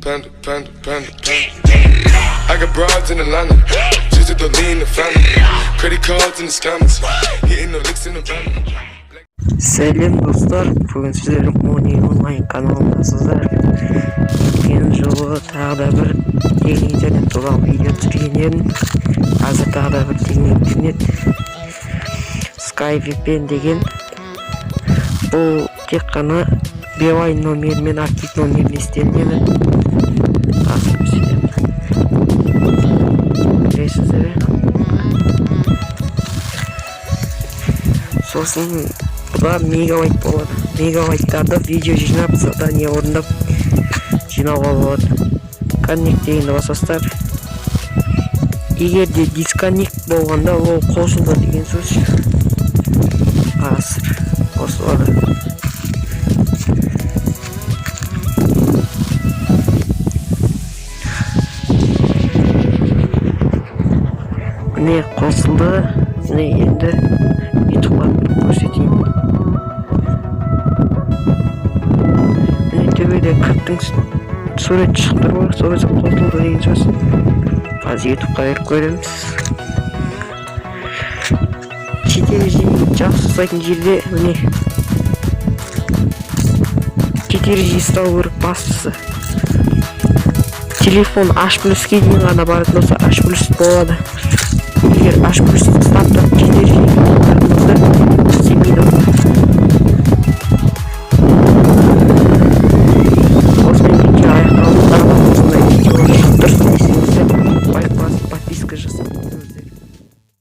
Panda, panda, panda, panda. I got broads in Atlanta. Just to lean the family. Credit cards and the scammers. Hitting the licks in the van. Сәлем, достар! Бүгін сіздер Мони Онлайн каналындасыздар. Өткен жолы тағы да бір тегін интернет туралы видео түсірген едім. Қазір тағы да бір тегін интернет, Sky VPN деген. Бұл тек қана Билайн номерімен, актив номермен істелінеді. Қазір көрсетемін, білесіздер, иә? Сосын бұда мегабайт болады. Мегабайттарды видео жинап, задание орындап жинауға болады. Connect дегенді басасыздар. Егер де disconnect болғанда, ол қосылды деген сөз. Қазір қосылады. Міне, қосылды. Міне, енді Ютубқа көрсетейін. Міне, төбеде кілттің суреті шығып тұр ғой, сол кезде қосылды деген сөз. Қазір Ютубқа кіріп көреміз. Шетелде жақсы ұстайтын жерде, міне, 4G ұстау керек. Бастысы, телефон H плюске дейін ғана баратын болса, H плюс болады. Егер H плюс ұстап тұрып 4G